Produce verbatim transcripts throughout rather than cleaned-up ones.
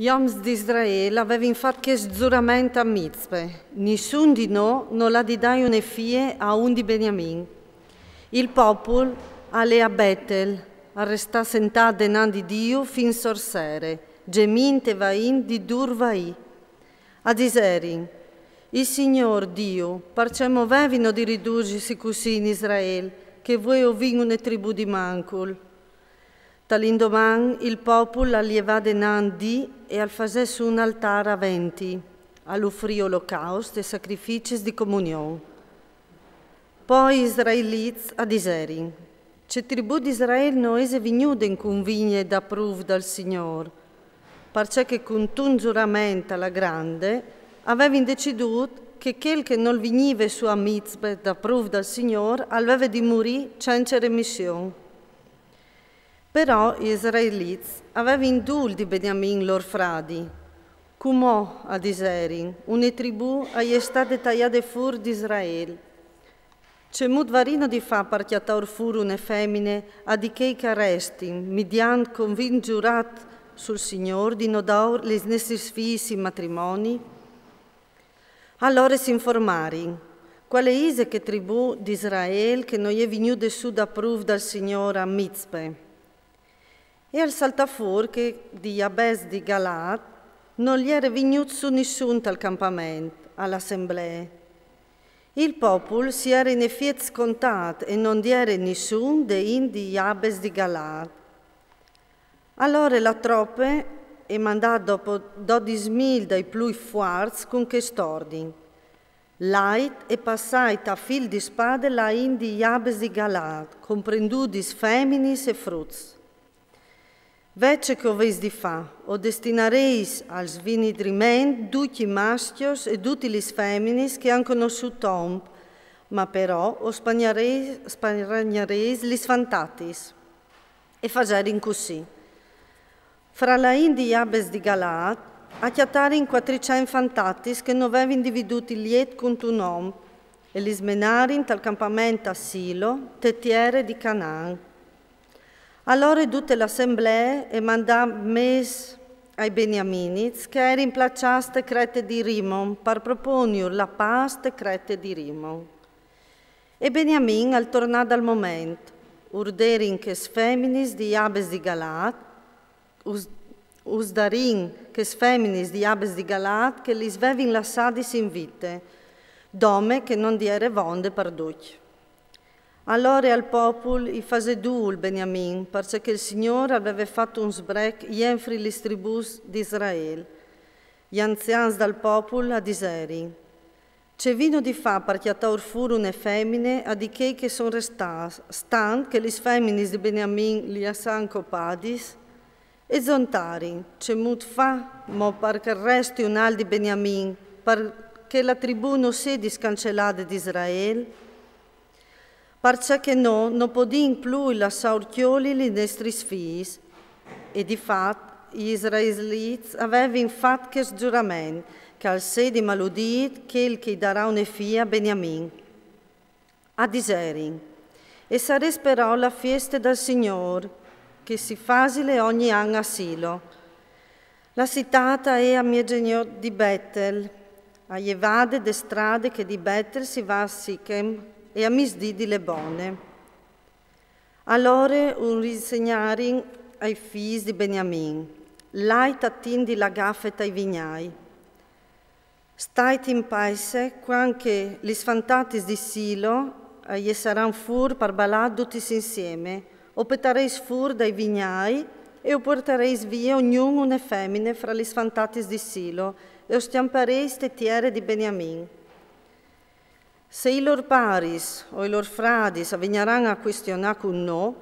I oms di Israel a vevin fat chest zurament a Mizpe: nissun di no nol à di dai une fie a un di Beniamin. Il popul al è a Betel, al restà sentât denant di Diu fin sorsere, gemint e vaint di dûr vaî. A diserin: Il Signôr Diu, parcè movevino di riducisi cussì in Israel, che vuê o vin une tribù di mancul? Tal indoman il popul al lievà denant di e al fasè sù un altâr a venti, al ufrì olocaust e sacrificis di comunion. Po i israelits a diserin: Ce tribù di Israel no ese vignude in cunvigne dapruf dal Signôr? Parcè che cuntun zurament a la grande a vevin decidût che chel che nol vignive sù a Mizpe dapruf dal Signôr al veve di murî cence remission. Però i israelits a vevin dûl di Beniamin lôr fradi. Cumò, a diserin, une tribù e je stade taiade fûr di Israel. Cemût varino di fâ par cjatâur fûr une femine a di chei che a restin, midiant che o vin zurât sul Signôr di no dâur lis nestris fiis in matrimoni? Alore si informarin: Cuale ise chê tribù di Israel che no je vignude sù dapruf dal Signôr a Mizpe? E al saltà fûr che di Jabes di Galaad nol jere vignût sù nissun tal campament, a la assemblee. Il popul si jere in efiet scontât e no 'nd jere nissun deint di Jabes di Galaad. Alore la trope e mandà dopo dodis mil dai plui fuarts cun chest ordin: Lait e passait a fîl di spade laint di Jabes di Galaad, comprendudis feminis e fruts. Ve ce che o veis di fâ: o destinareis al svinidriment ducj i mascjos e dutis lis feminis che a àn conossût om, ma però o spargnareis, spargnareis lis fantatis. E faserin cussì. Fra laint di Jabes di Galaad a cjatarin cuatricent fantatis che no vevin dividût il jet cuntun om, e lis menarin tal campament a Silo, te tiere di Canaan. Alore dute la assemblee e mandà mès ai beniaminits che a erin plaçâts te crete di Rimon par proponiur la pâs te crete di Rimon. E Beniamin al tornà dal moment, ur derin chês feminis di Jabes di Galaad, us, us darin chês feminis di Jabes di Galaad che lis vevin lassadis in vite, dome che no 'nd jere vonde par ducj. Alore al popul i fasè dûl Beniamin, parcè che il Signôr al veve fat un sbrec jenfri lis tribùs di Israel. I anzians dal popul a diserin: Ce vino di fâ par cjatâur fûr une femine a di chei che a son restâts, stant che lis feminis di Beniamin lis àn copadis? E zontarin: Cemût fâ mo par che al resti un alt di Beniamin, par che la tribù no sedi scancelade di Israel? Parcè che no, no podìn plui lassâur cjoli lis nestris fiis. E di fat, i israelits a vevin fat chest zurament, che al sedi maludît chel che i darà une fie a Beniamin. A diserin: E sarès però la fieste dal Signôr, che si fasile ogni an a Silo. La citât e je a miezegnot di Betel, a jevade de strade che di Betel si va a Sichem e a misdì di Lebone. Alore ur insegnarin ai fiis di Beniamin: Lait a tindi la gafe tai vignâi. Stait in paise cuant che lis fantatis di Silo a jessaran fûr par balâ dutis insieme, o petareis fûr dai vignâi e o puartareis vie ognun une femine fra lis fantatis di Silo e o scjampareis te tiere di Beniamin. Se i lôr paris o i lôr fradis a vegnaran a cuestionâ cun nô,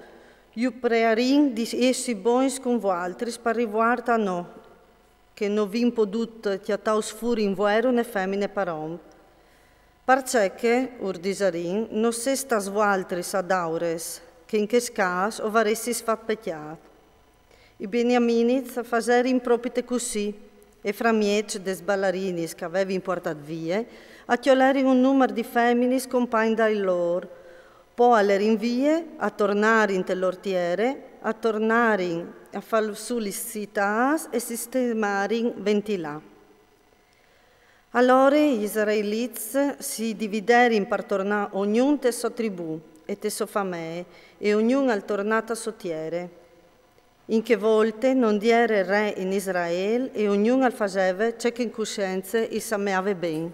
ju prearìn di jessi bogns cun vualtris par rivuart a nô, che no vin podût cjatâus fûr in vuere une femine par om. Parcè che, ur disarìn, no sês stâts vualtris a dâules, che in chest câs o varessis fat pecjât. I beniaminits a faserin propite cussì, e framieç des balarinis che a vevin puartât vie, a cjolerin un numar di feminis compagn dai lôr. Po a lerin vie, a tornarin te lôr tiere, a tornarin a fâ sù lis citâts e sistemarin ventî là. Alore i israelits si dividerin par tornâ ognun te sô tribù e te sô famee, e ognun al tornà ta sô tiere. In chê volte no 'nd jere re in Israel e ognun al faseve ce che in cuscience i sameave ben.